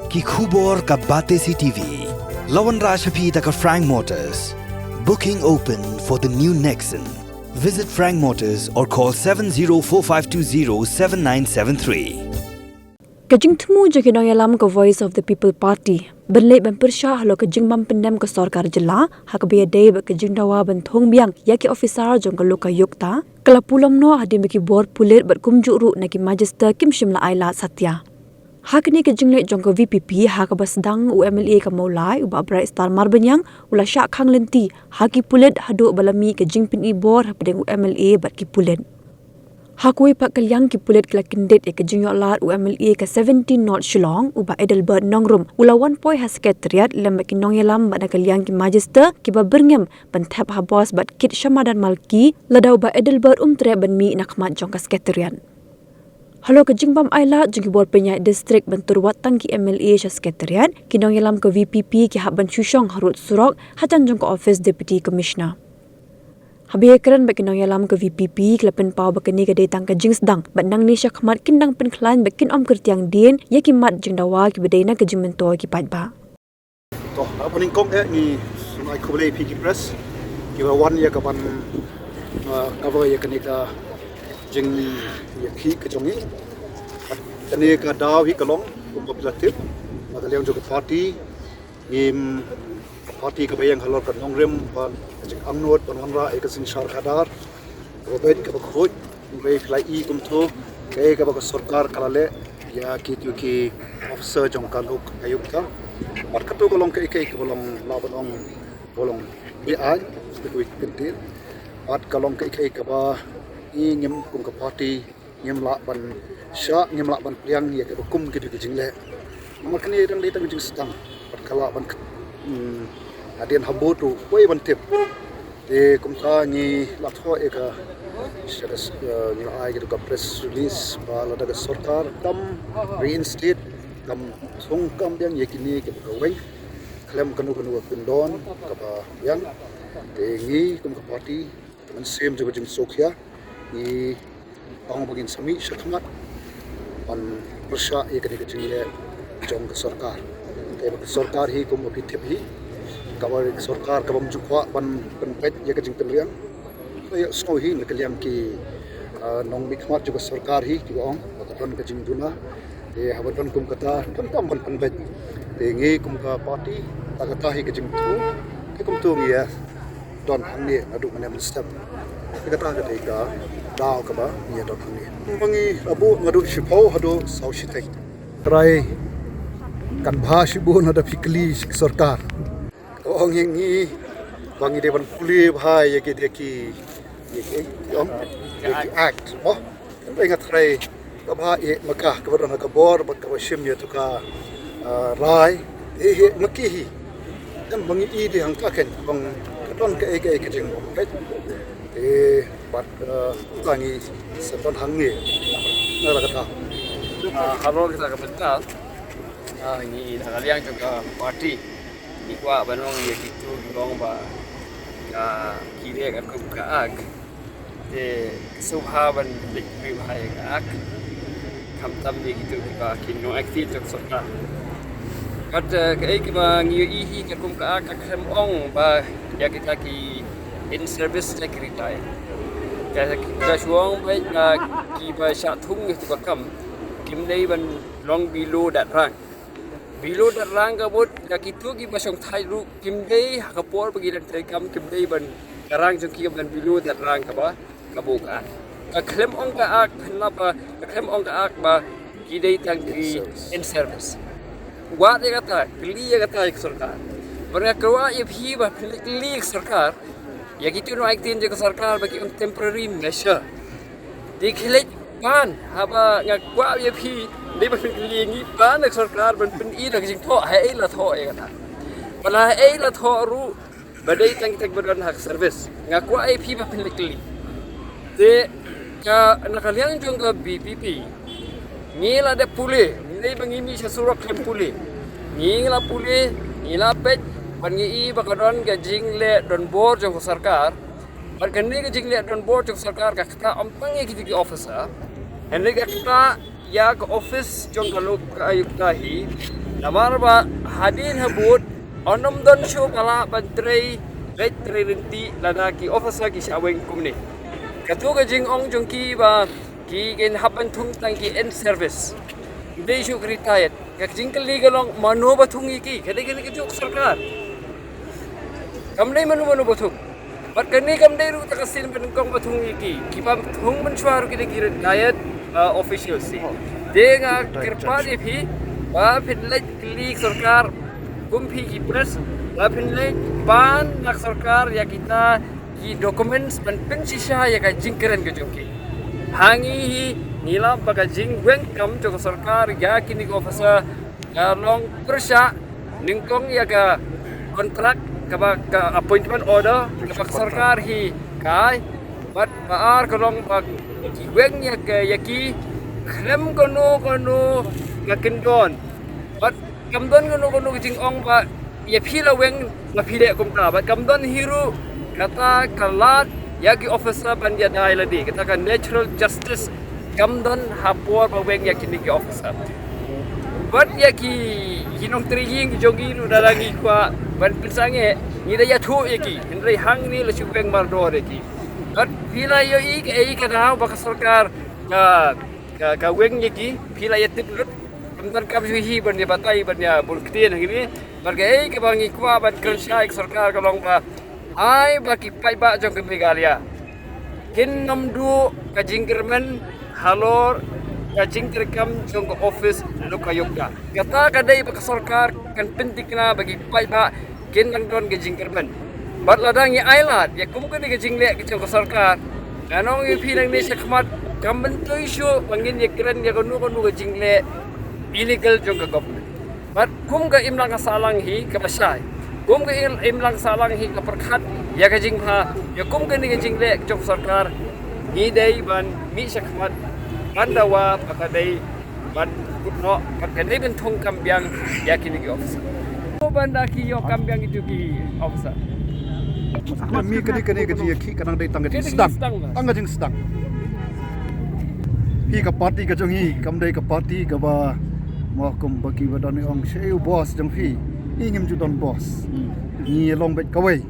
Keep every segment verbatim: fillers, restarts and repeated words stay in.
Ki khubor ka Batesi T V. La wanrah sha phi da ka Frank Motors. Booking open for the new Nexon. Visit Frank Motors or call seven zero four five two zero seven nine seven three. Ka jingthmu jong ki nongïalam ka Voice of the People Party ban leit ban pyrshah halor ka jingbym pyndem ka sorkar jylla ha kaba ïadei bad ka jingdawa ban thung biang ïa ki officer jong ka Lokayukta ka la pulom noh hadien ba ki bor pulit bad kumjuh ruh na ki magistrate kim shym la ailad satia. Ha kane ka jingleit jong ka V P P ha kaba sdang u M L A ka Mawlai u Bah Brightstar Marbaniang u la shah khang lynti ha ki pulit haduh ba la mih ka jingpyni bor hapdeng u M L A bad ki pulit. Ha kawei pat ka liang ki pulit ki la kyndit ïa ka jingïoh lad u M L A ka seventeen North Shillong u Bah Adelbert Nongrum u la wan poi ha Secretariat lem bad ki nongïalam bad na ka liang ki magistrate kiba byrngem ban thep ha bos bad kit sha madan Malki lada u Bah Adelbert um treh ban mih na khmat jong ka Secretariat. Halor ka jingbym ailad jong ki bor pynïaid district ban tur wat tang ki M L A sha Secretariat, ki nongïalam ka V P P ki hap ban shu shong harud surok hajan jong ka ophis Deputy Commissioner. Haba ïakren bad ki nongïalam ka V P P ki la pynpaw ba kane ka dei tang ka jingsdang bad nangne sha khmat kin dang pynkhlaiñ ba kin ym kyrtiang dien ïa ki mat jingdawa kiba dei na ka jingmyntoi ki paidbah. To, ha kaba nyngkong eh ngi ai khublei ïa phi ki press kiba wan ïa ka ban, ah, cover ïa kane ka jingïakhih ka jong ngi. Kane ka daw hi ka long kumba phi la tip na ka liang jong ka party. Ngim party kaba ïeng halor ka nongrim bad ka jingangnud ban wanrah ïa ka synshar khadar kaba beit kaba khuid. Kumba phi la i kumto kaei kaba ka sorkar ka la leh ïa kito ki officer jong ka Lokayukta. Bad kato ka long kaei kaei kaba long, lah ban ong, kaba long beaiñ, sdang ka wei kyntien. Bad ka long kaei kaei kaba i ngim kum ka party ngim lah ban shah, ngim lah ban pdiang ïa kaba kum kito ki jingleh. Namar kane dang dei tang ka jingsdang bad ka lah ban, hmm, hadien ha vote ruh uwei ban tip. Te kumta ngi la thoh ïa ka, sha ka s-, eh, ngi la ai kito ka press release ba lada ka sorkar kam reinstate, kam thung kam biang ïa kine kiba kaweng khlem kano kano ka kyndon kaba biang, te ngi kum ka party, ka mynsiem jong ka jingsngewkhia, ngi ong ba ngin sa mih shakhmat ban pyrshah ïa kane ka jingleh jong ka sorkar. Te ba ka sorkar hi kumba phi tip hi, kaba ka sorkar kabym ju kwah ban pynbeit ïa ka jingpynriang. Ka ïohsngew hi na ka liang ki, ah, nongmihkhmat jong ka sorkar hi kiba ong ba ka don ka jingduna. Te haba don kum kata, donkam ban pynbeit. Te ngi kum ka party, ta kata hi ka jingthmu. Te kumto ngi ïa don hangne naduh mynne mynstep. Te kata ka dei ka daw kaba ngi ïa don hangne. Ba ngi la buh naduh shiphew haduh saw shiteng. Trai kan bha shibun lada phi kylli sha ka sorkar. Ong ïa ngi ba ngi dei ban pule bha ïa ki, ïa ki, ïa ki, ïa ki act. Mo, kan dei nga trai kaba ïa ma ka, kaba don ha ka bor bad kaba shim ïa tu ka, ah, rai. Ïa, ïa ma ki hi. Kan ba ngi i dei hangta kan bang ka don kaei kaei ka jing. Ïa bad, ah, ka ngi sa don hangne. Nga la kata. Ah, halor kita ka bynta. Ah, ngi na ka liang jong ka party. Ngi kwah ban ong ïa kito ki long ba ka ki leh ka kum ka ak. Te sngewbha ban leh bha ïa ka ak. Khamtam ïa kito kiba ki nong active jong sorkar. Bad, eh, kaei kaba ngi ïohi hi ka kum ka ak ka khlem ong ba ïa kita ki in service secretary. Ka, ka shu ong ba kiba shah thung ïa kito ka kam kim dei ban long below that rank. Below that rank ka mut, ïa kito kiba shongthait ruh kim dei ha ka por ba ki dang trei kam kim dei ban, ka rank jong ki ban below that rank kaba, kaba ka. Ka khlem ong ka ak, pynlap ba, ka khlem ong ka ak ba ki dei tang ki in service. Wat ïa kata, kylli ïa kata ïa ka sorkar. Ba nga kwah ïa phi ba phi kylli ïa ka sorkar. Ïa kito nong acting jong ka sorkar ba ki ong temporary measure. Te khie leit pan, haba nga kwah ïa phi, dei ba phi kylli ngi pan na ka sorkar ban pyni da ka jingthoh, haei la thoh ïa kata. Ba la haei la thoh ruh, ba dei tang kita kiba don ha ka service. Nga kwah ïa phi ba phin leit kylli. Te ka na ka liang jong ka V P P. Ngi la dep pule, ngi dei ba ngi mih sha surok khlem pule. Ngi la pule, ngi la peit, ban ngi i ba ka don ka jingleh donbor jong ka sorkar. Bad kane ka jingleh donbor jong ka sorkar ka ktah ym tang ïa kito ki officer. Hynrei ka ktah ïa ka office jong ka lok ka ayuk ka hi. Namar ba hadien habud, yn ym don shuh ba lah ban trei, bad trei rynti lada ki officer ki shah weng kumne. Katu ka jingong jong ki ba ki kin hap ban thung tang ki in service. Dei shuh ki retired. Ka jingkylli ka long mano ba thung ïa ki, ka dei kane ka juk sorkar. Kam dei mano mano ba thung. Bad kane kam dei ruh ta ka sien ba nyngkong ba thung ïa ki. Ki ba thung mynshuwa ruh ki dei ki retired, uh, officials hi. Te nga kyrpad ïa phi ba phin leit kylli sorkar, kum phi ki press, ba phin leit pan na sorkar ïa kita ki documents ban pynshisha ïa ka jingkren ka jong ki. Ha ngi hi ngi lap ba ka jingweng kam jong ka sorkar ïa kine ki officer ka long pyrshah nyngkong ïa ka contract kaba ka appointment order kaba ka sorkar hi ka ai. Bad ba ar ka long ba ki weng ïa ka, ïa ki khlem kano kano ka kyndon. Bad kam don kano kano ka jingong ba ïa phi la weng ba phi leh kumta. Bad kam don hi ruh kata ka lad ïa ki officer ban ïada ïa lade, kata ka natural justice kam don ha por ba weng ïa kine ki officer. Bad ïa ki, ki nongtrei ïing jong ngi ruh, lada ngi kwah ban pynsangeh, ngi da ïathuh ïa ki, hynrei hangne la shu weng mardor ïa ki. Bad phi la ïohi kaei ka daw ba ka sorkar ka, ka, ka weng ïa ki, phi la ïatip lut. Kam don kam shu hi ban ïa batai, ban ïa bun ktien hangne. Bad kaei kaba ngi kwah ban kren shai ka sorkar ka long ba ai ba ki paidbah jong ka Meghalaya kin ym duh ka jingkyrmen halor ka jingtreikam jong ka office lokayukta. Kata ka dei ba ka sorkar kan pyntikna ba ki paidbah kin nang don ka jingkyrmen. Bad lada ngi ailad ïa kum kane ka jingleh ka jong ka sorkar, nga ong ïa phi nangne shakhmat kam myntoi shuh ba ngin ïa kren ïa kano kano ka jingleh illegal jong ka government. Bad kum ka imlang ka sahlang hi kaba shai, kum ka im-, imlang sahlang hi ka pyrkhat ïa ka jingma, ïa kum kane ka jingleh jong ka sorkar, ngi dei ban mih shakhmat ban dawa ba ka dei ban kut noh, ba ka dei ban thung kam biang ïa kine ki officer. Ban da ki ïoh kam biang kito ki officer. Mi kane, kane ka jingïakhih ka nang dei tang ka jingsdang. Tang ka jingsdang. Hi ka party ka jong ngi kam dei ka party kaba, mo, kum ba ki ba don ong sha u boss jong phi. Ngi ngim ju don boss. Ngi long beit kawei.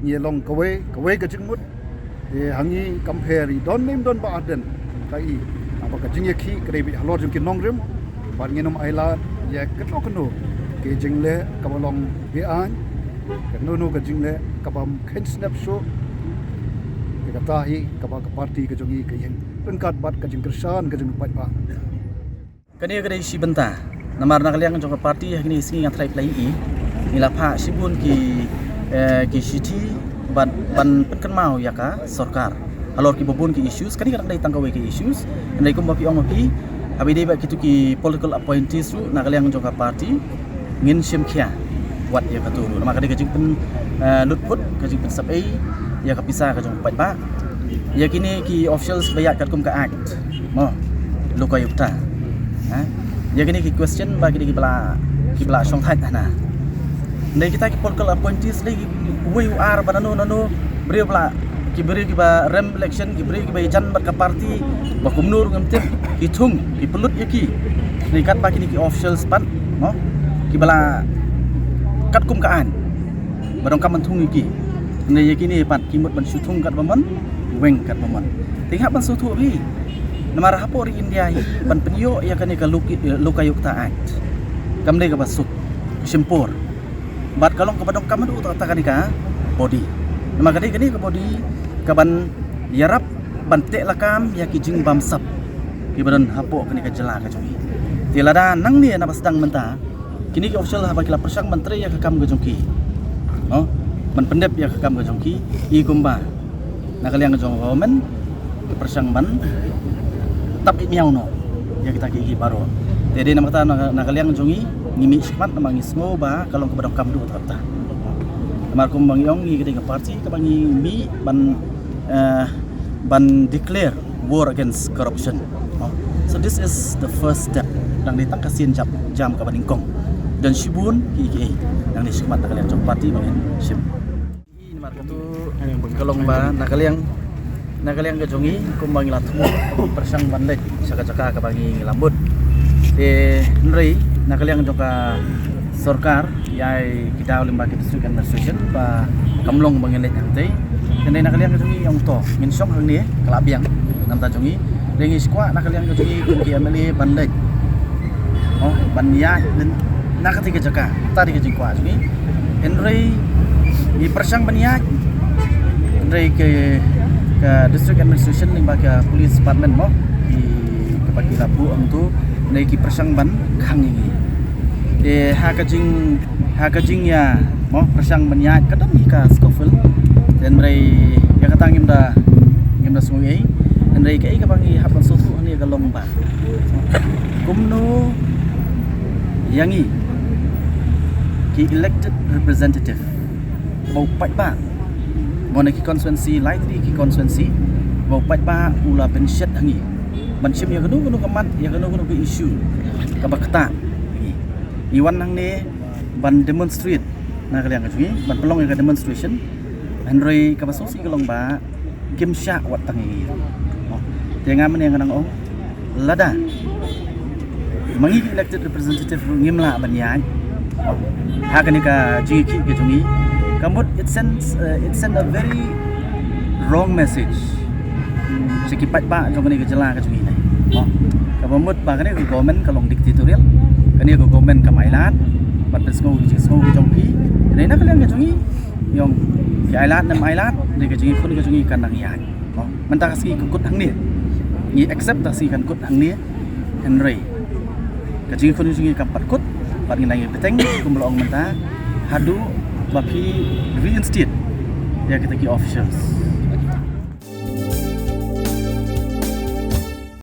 Ngi long kawei, kawei ka jingmut. Te ha ngi kam pher i don ne ym don Bah Ardent, ka i, haba ka jingïakhih ka dei beit halor jong ki nongrim. Bad ngin ym ailad ïa kano kano ka jingleh kaba long be-aiñ, kano kano ka jingleh kaba ym kheiñ snep shuh. Te kata hi kaba ka party ka jong ngi ka ïeng ryngkat bad ka jingkyrshan ka jong ki paidbah. Kane ka dei shi bynta. Namar na ka liang jong ka party ha kine ki sngi nga tharai phi la ïohi, ngi la phah shibun ki, eh, ki shithi ban, ban pynkynmaw ïa ka sorkar halor kiba bun ki issues. Kane ka dang dei tang kawei ka issues. Hynrei kumba phi ong phi, haba ïadei bad kito ki political appointees ruh na ka liang jong ka party ngin shim khia wat ïa kato ruh. Namar ka dei ka jingpyn, eh, lut phut, ka jingpynsap ei ïa ka pisa ka jong u paidbah. Ïa kine ki officials ba ïaid katkum ka act, mo, lokayukta. Ha? Ïa kine ki question ba kine ki ba la, ki ba la shongthait hana. Dei kita ki political appointees, dei ki uwei u ar ba nano nano, briew ba la, ki briew ki ba rem election, ki briew ki ba ïajan bad ka party, ba kumno ruh ngam tip, ki thung, ki pynlut ïa ki. Dei katba kine ki officials pat, mo, ki ba la katkum ka aiñ ba donkam ban thung ïa ki. Hynrei ïa kine pat ki mut ban shu thung katba mon, weng katba mon. Te ngi hap ban sngewthuh hi. Namar hapoh ri India hi ban pynïoh ïa kane ka Lok-, Lokayukta Act kam dei kaba suk, shim por. Bad ka long kaba donkam haduh katta katta kane ka body. Namar ka dei kane ka body kaban ïarap ban teh lakam ïa ki jingbamsap kiba don hapoh kane ka jylla ka jong ngi. Te lada nangne na ba sdang mynta kine ki official haba ki la pyrshang ban trei ïa ka kam ka jong ki, no? Ban pyndep ïa ka kam ka jong ki, i kumba na ka liang ka jong ka government ki pyrshang ban tap ïa miaw noh ïa kita ki, ki baroh. Te dei namar kata na, na ka liang ka jong ngi, ngi mih shakhmat namar ngi sngew ba ka long kaba donkam haduh katta katta. Namar kumba ngi ong, ngi ka dei ka party kaba ngi mih ban, eh, ban declare war against corruption. No? So this is the first step. Dang dei tang ka sien jam, jam kaba nyngkong. Don shibun kiei kiei nangne shakhmat na ka liang jong party ba ngin shim. Namar katu ka long ba na ka liang Na ka liang ka jong ngi kumba ngi la thmu pyrshang ban leit sha ka jaka kaba ngi la mut. Te hynrei na ka liang jong ka sorkar ïa ki daw lyngba ki district administration ba kam long ba ngin leit hangtei. Hynrei na ka liang ka jong ngi ong to ngin shong hangne ka la biang namta jong ngi. Te ngi shu kwah na ka liang ka jong ngi kum ki M L A ban leit ban ïaid na kata ka jaka, ta dei ka jingkwah jong ngi. Hynrei ngi pyrshang ban ïaid, hynrei ka district administration lyngba ka police department mo, ki kaba ki la buh ong tu, hynrei ki pyrshang ban khang ïa ngi. Te ha ka jing ha ka jingïa mo pyrshang ban ïaid ka dang hi ka scuffle. Hynrei ïa kata ngim da ngim da sngew ei. Hynrei kaei kaba ngi hap ban sngewthuh hangne ka long ba kumno ïa ngi ki elected representative ba u paidbah mo na ki constituency, lai tylli ki constituency ba u paidbah u la pynshet ha ngi ban shim ïa kano kano ka mat, ïa kano kano ka issue kaba ktah ha ngi. Ngi wan hangne ban demonstrate na ka liang ka jong ngi ban pynlong ïa ka demonstration. Hynrei kaba sngewsih ka long ba kim shah wat tang ïa ngi. Te nga mynne nga nang ong lada ma ngi ki elected representative ruh ngim lah ban ïaid ha kane ka jingïakhih ka jong ngi, ka mut it sends uh, it send a very wrong message sha ki paidbah jong kane ka jylla ka jong ngi ne. Kaba mut ba kane ka government ka long dictatorial, kane ka government kam ailad ban pynsngew ki jingsngew ki jong phi. Hynrei na ka liang ka jong ngi ong ki ailad ne ym ailad, hynrei ka jingïakhun ka jong ngi kan nang ïaid. Mynta ka sngi ka kut hangne, ngi accept da ka sngi kan kut hangne. Hynrei ka jingïakhun jong ngi kam pat kut, bad ngin nang ïa bteng kumba la ong mynta haduh ba phi reinstate ïa kita ki officials.